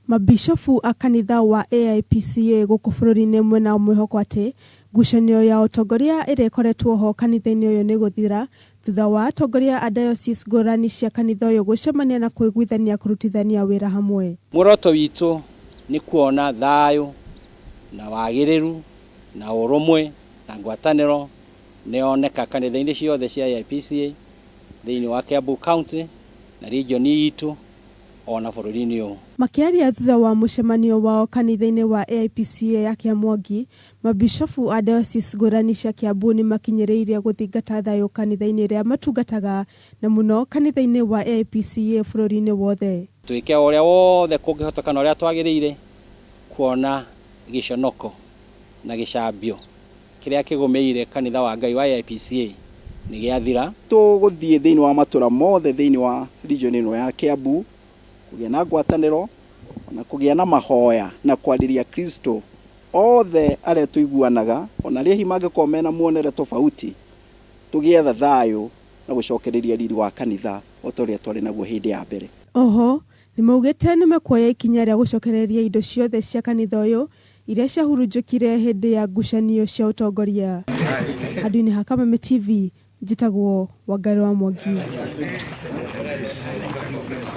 Mabishofu a kanitha wa AIPCA gũkũ bũrũri-inĩ mwena mwĩhoko atĩ ngucanio ya ũtongoria ĩrĩa ĩkoretwo ho kanitha-inĩ ũyũ nĩ gũthira thutha wa atongoria a diocese ngũrani cia kanitha ũyũ gũcemania na kũiguithania kũrutithania wĩra hamwe. Muoroto witũ nĩ kuona thayũ na wagĩrĩru na ũrũmwe na ngwatanĩro nĩyoneka kanitha-inĩ ciothe cia AIPCA thĩinĩ wa Kiambu County na region itũ ona bũrũri-inĩ ũyũ. Makĩaria thutha wa mũcemanio wao kanitha-inĩ wa AIPCA ya Kĩamwangi, mabishofu a diocese ngũrani cia Kiambu nĩ makinyĩrĩirie gũthingata thayũ kanitha-inĩ ĩrĩa matungataga na mũno kanitha-inĩ wa AIPCA bũrũri-inĩ wothe. Twĩke o ũrĩa wothe kũngĩhoteka na ũrĩa twagĩrĩire kuona gĩconoko na gĩcambio kĩrĩa kĩgũmĩire kanitha wa Ngai wa AIPCA nĩ gĩathira. Tũgũthiĩ thĩinĩ wa matũra mothe thĩinĩ wa region ĩno ya Kiambu kũgĩa na ngwatanĩro na kũgĩa na mahoya na kwarĩria Kristo othe arĩa tũiguanaga ona arĩa hihi mangĩkorwo mena muonere tofauti tũgĩetha thayũ na gũcokereria riri wa kanitha o ta ũrĩa twarĩ naguo hĩndĩ ya mbere. Oho nĩmaugĩte nĩmekuoya ikinya rĩa gũcokereria indo ciothe cia kanitha ũyũ iria ciahurunjũkire hĩndĩ ya ngucanio cia ũtongoria. Handũ-inĩ ha Kameme TV, njĩtagwo Wangari wa Mwangi.